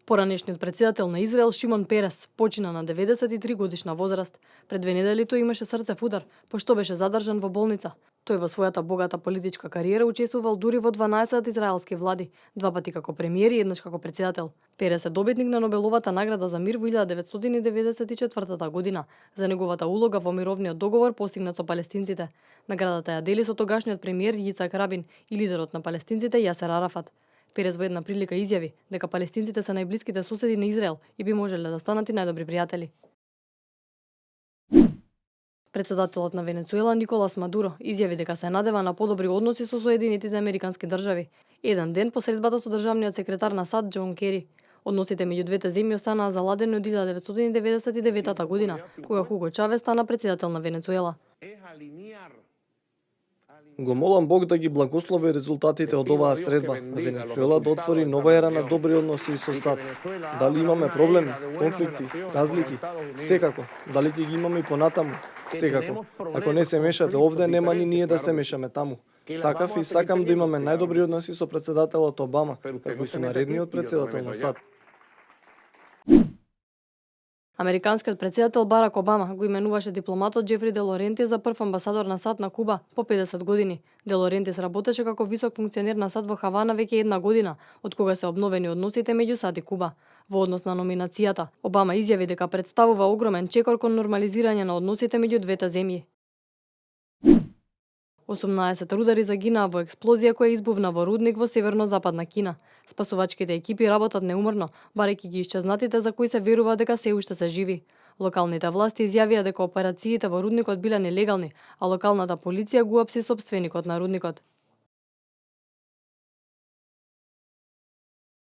Поранешниот председател на Израел Шимон Перес почина на 93 годишна возраст. Пред 2 недели тој имаше срцев удар, пошто беше задржан во болница. Тој во својата богата политичка кариера учествувал дури во 12 израелски влади, 2 пати како премиер и еднаш како председател. Перес е добитник на Нобеловата награда за мир во 1994 година за неговата улога во мировниот договор постигнат со палестинците. Наградата ја дели со тогашниот премиер Јицак Рабин и лидерот на палестинците Јасер Арафат. Перес во една прилика изјави дека палестинците се најблиските соседи на Израел и би можеле да станат и најдобри пријатели. Председателот на Венецуела Николас Мадуро изјави дека се надева на подобри односи со Соединетите американски држави, еден ден по средбата со државниот секретар на САД Џон Кери. Односите меѓу двете земји останаа заладени од 1999 година, кога Хуго Чавес стана председател на Венецуела. Го молам Бог да ги благослови резултатите од оваа средба, на Венецуела да отвори нова ера на добри односи со САД. Дали имаме проблеми, конфликти, разлики? Секако. Дали ќе ги имаме и понатаму? Секако. Ако не се мешате овде, нема ни ние да се мешаме таму. Сакав и сакам да имаме најдобри односи со председателот Обама, како и со наредниот председател на САД. Американскиот председател Барак Обама го именуваше дипломатот Џефри Де Лорентис за прв амбасадор на САД на Куба по 50 години. Де Лорентис работеше како висок функционер на САД во Хавана веќе една година, од кога се обновени односите меѓу САД и Куба. Во однос на номинацијата, Обама изјави дека представува огромен чекор кон нормализирање на односите меѓу двете земји. 18 рудари загинаа во експлозија која избувна во рудник во северно-западна Кина. Спасувачките екипи работат неуморно, барајќи ги исчезнатите за кои се верува дека се уште се живи. Локалните власти изјавија дека операциите во рудникот биле нелегални, а локалната полиција го апси сопственикот на рудникот.